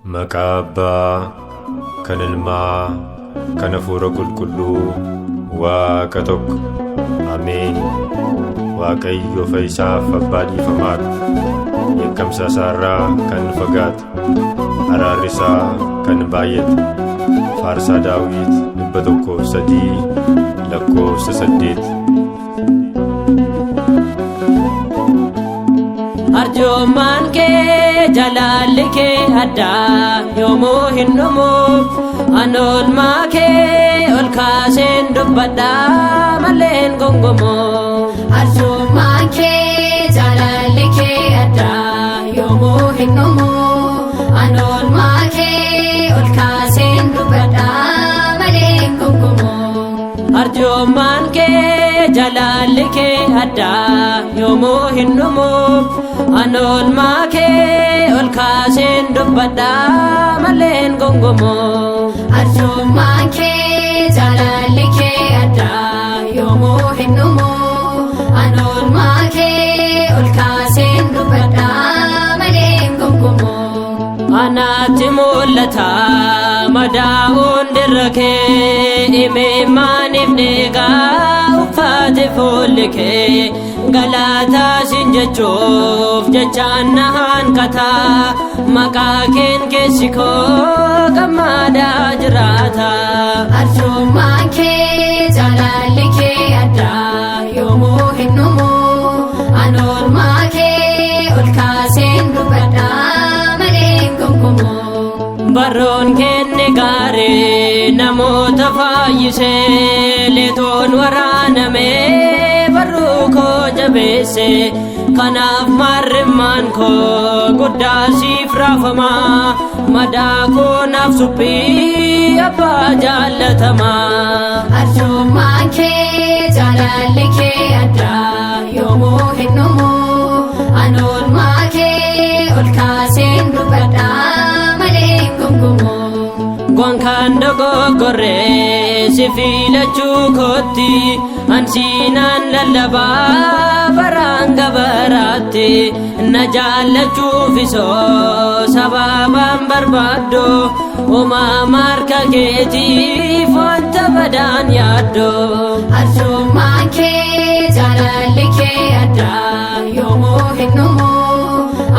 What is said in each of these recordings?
Maqaa Abbaa, kan Ilmaa, kan Hafuura Qulqulluu, Waaqa tokko. Ameen. Waaqayyo fayyisaaf abbaa dhiifamaadha. Dheekkamsa isaarraa kan fagaate, araarri isaa kan baay'ate. Faarsaa Daawit 103 lakkoofsa 8. Arjummaan kee jaalalli kee addaa yoomuu hin dhumu. An oolmaa kee ol kaaseen dubbadha maleen gongomu. Arjummaan kee jaalalli kee addaa yoomuu hin dhumu. An oolmaa kee ol kaaseen dubbadha malee gongomu. Arjummaan kee jaalalli kee addaa yoomuu hin dhumu. An oolmaa kee ol kaaseen dubbadha maleen gongomu. Arjummaan kee jaalalli kee addaa yoomuu hin dhumu. An oolmaa kee ol kaaseen dubbadha malee gongomu. Anaatti mul'ata madaa'uun dirra kee imimmaaniif dhiigaa uffate fuulli kee galaataa siin jechuuf jechaan na hanqata maqaa keen keessi koo gammadaa jiraata. Arjummaan kee jaalalli kee addaa yoomuu hin dhumu. An oolmaa kee ol kaaseen dubbadha malee gongomu. Barroon kenne gaarii namoota fayyisee leetoon waraaname barruu koo jabeesse kanaaf marrimmaan koo guddaa siif raafama madaa koo naaf suphii abbaa jaallatamaa. Arjummaan kee jaalalli kee addaa yoomuu hin dhumu. An oolmaa kee ol kaaseen dubbadha malee gongomu. Gonkaan dogoggorree si filachuu kootti ansiinaan lallabaa baraan gabaraatti na jaallachuuf isoo sababaan barbaaddo uumaa marka keetiif wanta badaan yaaddo. Arjummaan kee jaalalli kee addaa yoomuu hin dhumu.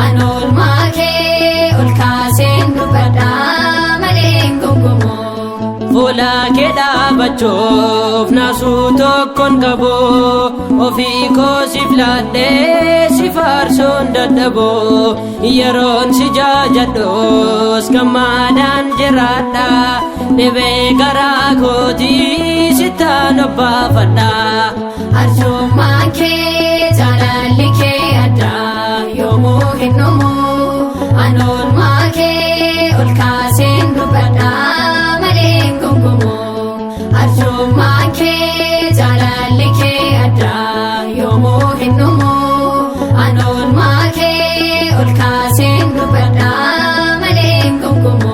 An oolmaa kee ol kaaseen dubbadha malee gongomu. Fuula kee dhaabachuuf naasuu tokkoon qabu ofii koo siif laadhee si faarsuun dadhabu yeroon si jaajadhus gammadaan jiraadha dhibee garaa kootii sittaan obbaafadha. Arjummaan kee jaalalli kee addaa yoomuu hin dhumu. An oolmaa kee ol kaaseen dubbadha malee gongomu. Arjummaan kee jaalalli kee addaa yoomuu hin dhumu. An oolmaa kee ol kaaseen dubbadha malee gongomu.